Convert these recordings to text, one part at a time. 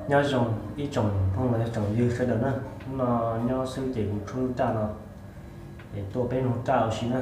Nyob zoo ib tsoom phooj ywg tsoom ywg sawv daws na, hnub no nyob xwb ces kuv tshuab lub raj no es tuaj peb mloog raj ua si na.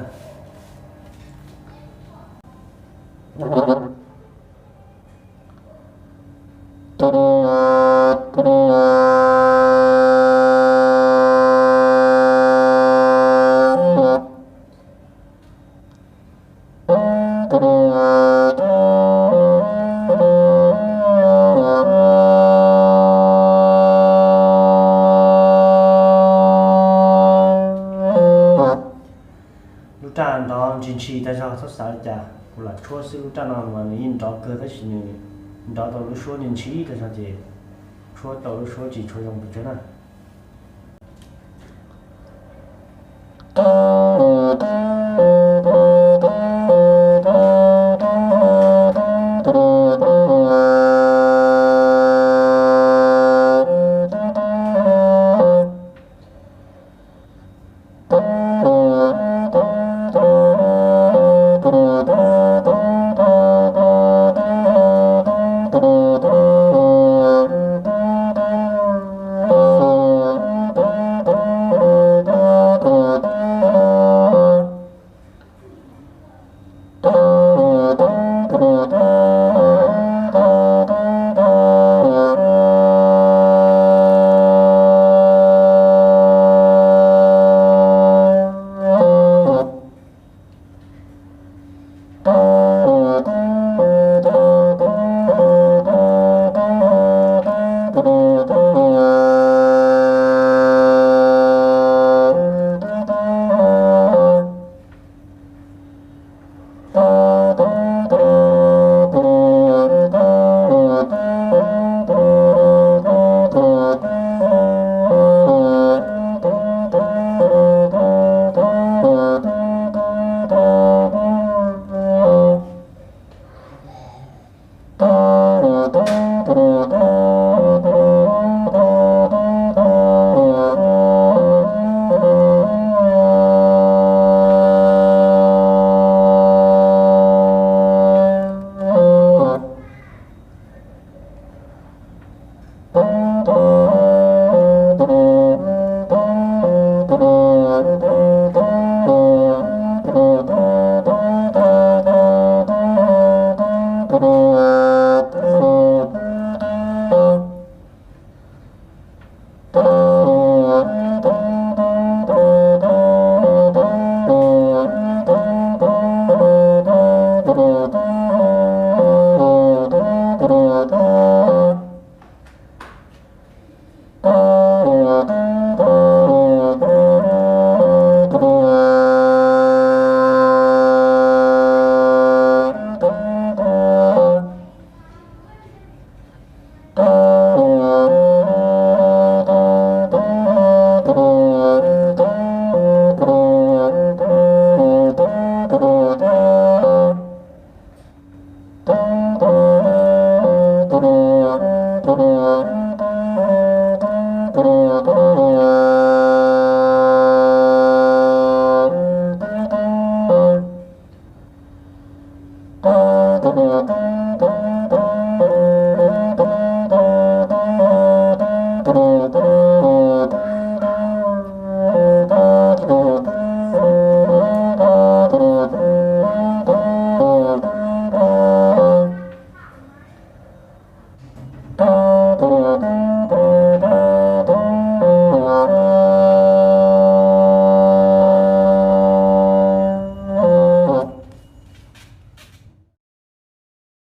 Lub raj nrov ntshis ntshis tag zog, txhob xav li cas, kuv lam tshuab xwb. Lub raj no mas nws yeej nrov kawg tab sis nws nrov tau lub suab ntshis ntshis tag zog ces tshuab tau lub suab tsis tshua zoo pes tsawg na.